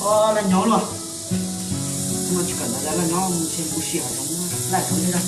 Laj nyob los, no tsis kawm ntawv laj nyob, ntshe kuv sim hav zoov laj zoov li na.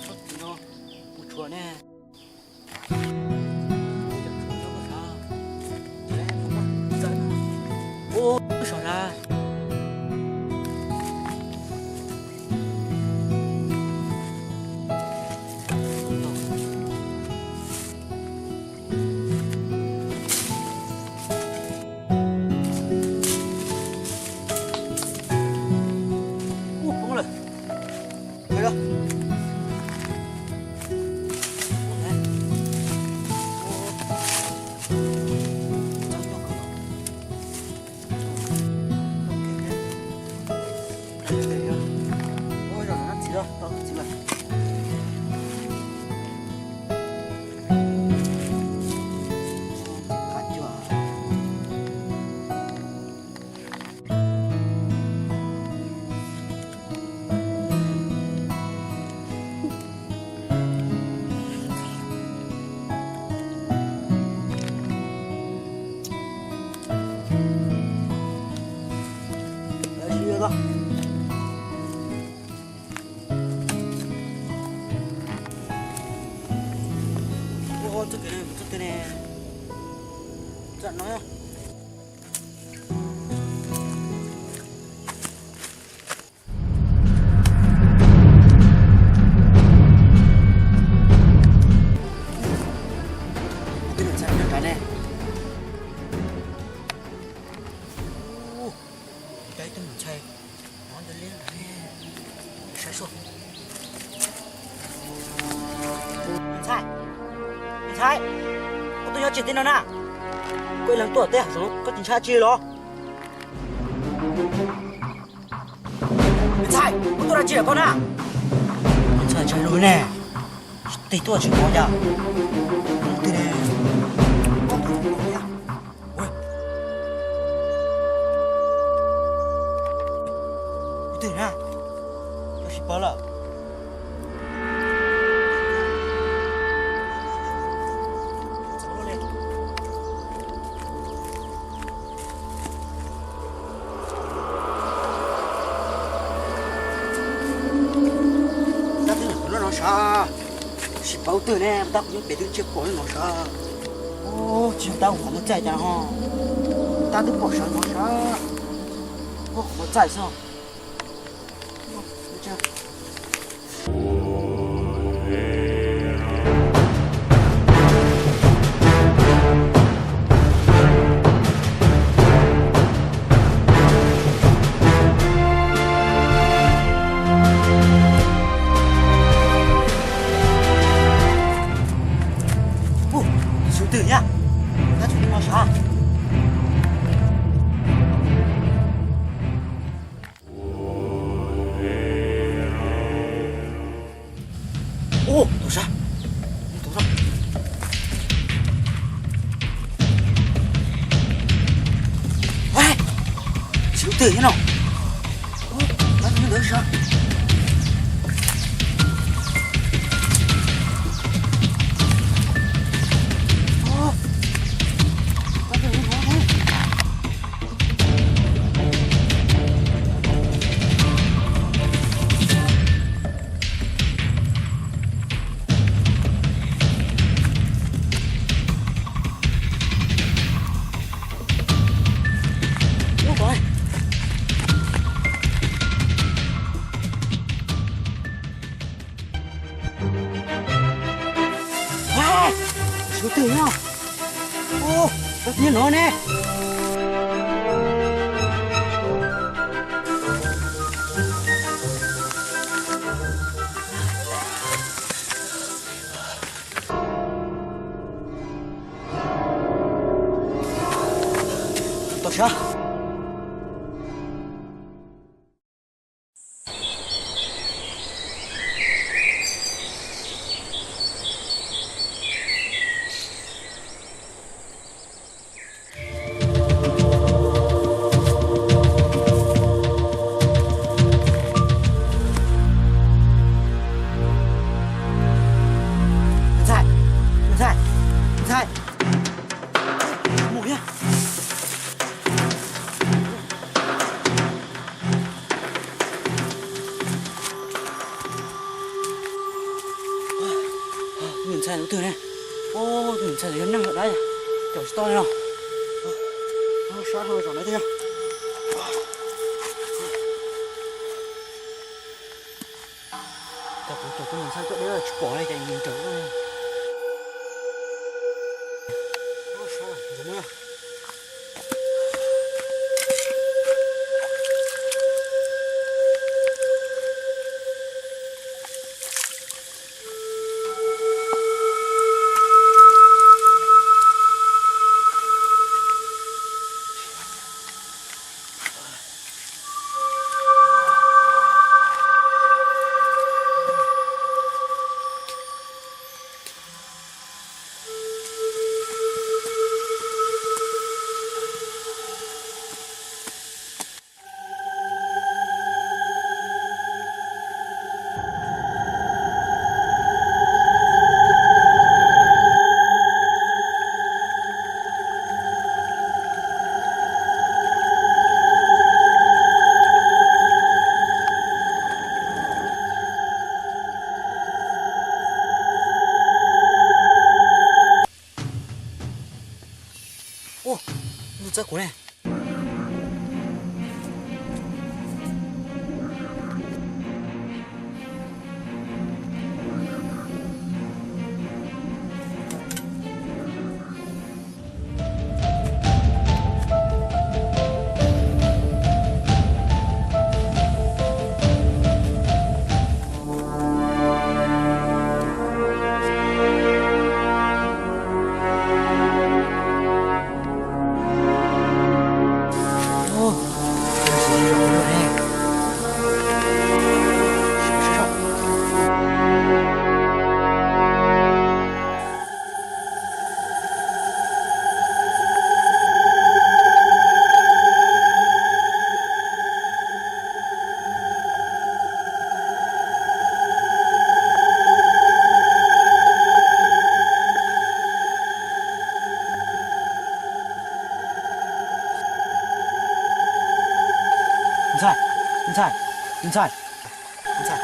Tsob txiv no puas tshuav ne? Ua, saum na. Ua, poob lawm. Tus ntxhais nyob nrad ne. Ub, cas ib tug ntxhais nyob ntawd li ne. Saib sua. Ntxhais, ntxhais, koj tuaj nyob tsis teb no na. Koj ib leeg tuaj teb hav zoov koj tsis ntshai tsi los? Ntxhais, koj tuaj dab tsi koj na? Ntxhais ntshai lus ne. Tig tuaj tsis pom cas. Tus twg ne? Tus twg na? Koj tsis paub lawm. Tab twb nyob no sav, tsis paub twg ne, tab kuv nyob pem twb tsis pom no sav. Tsis yog tab kuv qhov muag txaij cas ho, tab twb pom sav no sav, qhov muag txaij xwb. Ub, tus twg nyab? Tab sis no sav. Ub, tau sab. Tau sab. Ai, sib twg thiab no. Ub, tab sis ntawd sab. Ub, tab sis ntawd sab. Sib twg no. Ub, tab sis no ne. Tau sab. Ntxhais, ntxhais, ntxhais. Mus thiab. Tus ntxhais tus twg ne? Ub, tus ntxhais yog neeg los dab, caum tsis tau li no. Sab dhau zaum no thiab. Cas kuv caum tus ntxhais tuaj deb tsis pom li cas nws raws. Ub, ntuj txawb kuv ne. Ntxhais, ntxhais, ntxhais, ntxhais.